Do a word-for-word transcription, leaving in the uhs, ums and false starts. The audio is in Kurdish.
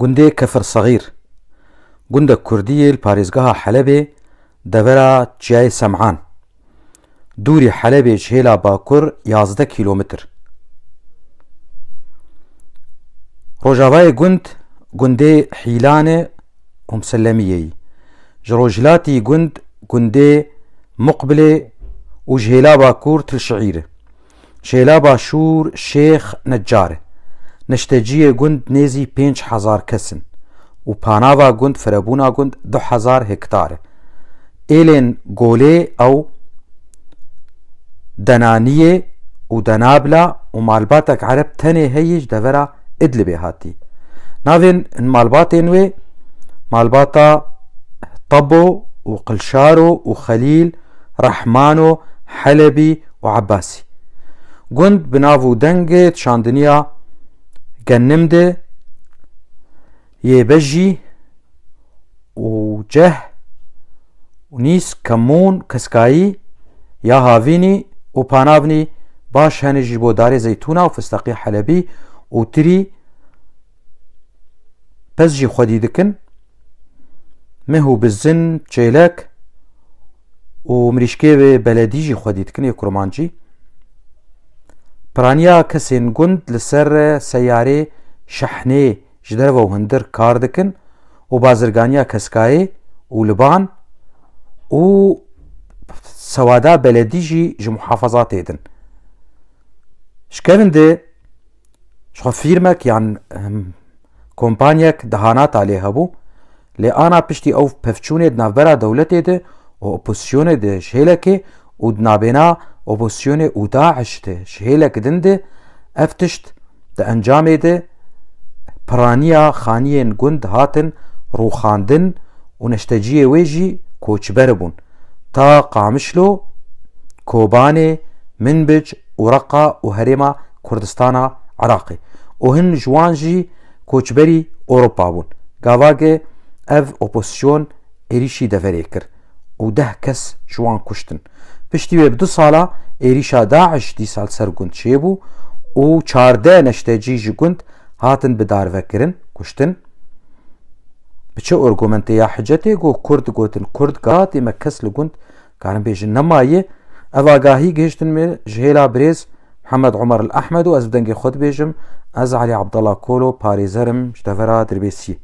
Gundê Kefir Sexîr, gundek kurdî yê li parêzgeha Helebê, devera Çiyayê Sem'an. Dûrî Helebê ji hêla bakur yazdeh kîlometr. Rojavayê gund, gundê Hîlan e û Miselemiyê yî. Ji rojhilatî gund, gundê Muqbilê û ji hêla bakur Til Şiîr e. Ji hêla başûr Şêx Necar e. Neşteciyê gund nêzî pênc hezar kes in û panava gund, firebûna gund du hezar hektar e. Êlên golê ew Denaniyê û Denabla û malbatek ereb tenê heyî ji devera Idlibê hatî. Navên malbatên wê, malbata Tabo û Qilşaro û Xelîl, Rehmano, Helebî û Ebbasî. Gund bi nav û dengê di şandiniya Gennim de yê bejî û ceh û nîs kemûn keskayî ya havînî û panavnî baş henê ji bo darê zeytûna û fisteqî Helebî û tirî pez jî xwedî dikin. Meh û bizin, çêlek û mirîşkê wê beledî jî xwedî dikin yê kurmancî. Piraniya kesên gund li ser seyarê şehnê ji derve û hundir kar dikin û bazirganiya keskayê û liban û sewada beledî jî ji muhafazatê din. Ji kevin de ji xwe fîrmek yan, em, kompanyek dahana talê hebû, lê ana piştî ew pevçûnê di navbera dewletê de û opozisyonê de ji hêlekê û di nabêna opozisyonê û DAIŞ de ji hêlek din de ev tişt di encamê de piraniya xaniyên gund hatin rûxandin û neşteciyê wê jî koçber bûn. Ta Qamişlo, Kobanê, Minbic û Reqa û herêma Kurdistana Iraqê û hin ji wan jî koçberî Ewropa bûn. Gavagê ev opozisyon êrîşî deverê kir û deh kes ji wan kuştin. Piştî wê bi du sala êrîşa DAIŞ dîsa li ser gund çêbû û çardeh neştecî ji gund hatin bi darvekirin, kuştin. Bi çi orgumentê ya hicetê ku Kurd gotin Kurd gat, ê me kes li gund karin bêjin nemaye. Ev agahî gihiştin me ji hêla birêz Mihemed Omer El Ehmed û ez bi dengê xwe dibêjim, ez Elî Abdullah Kolo parêzer im ji devera Dirbêsiyê.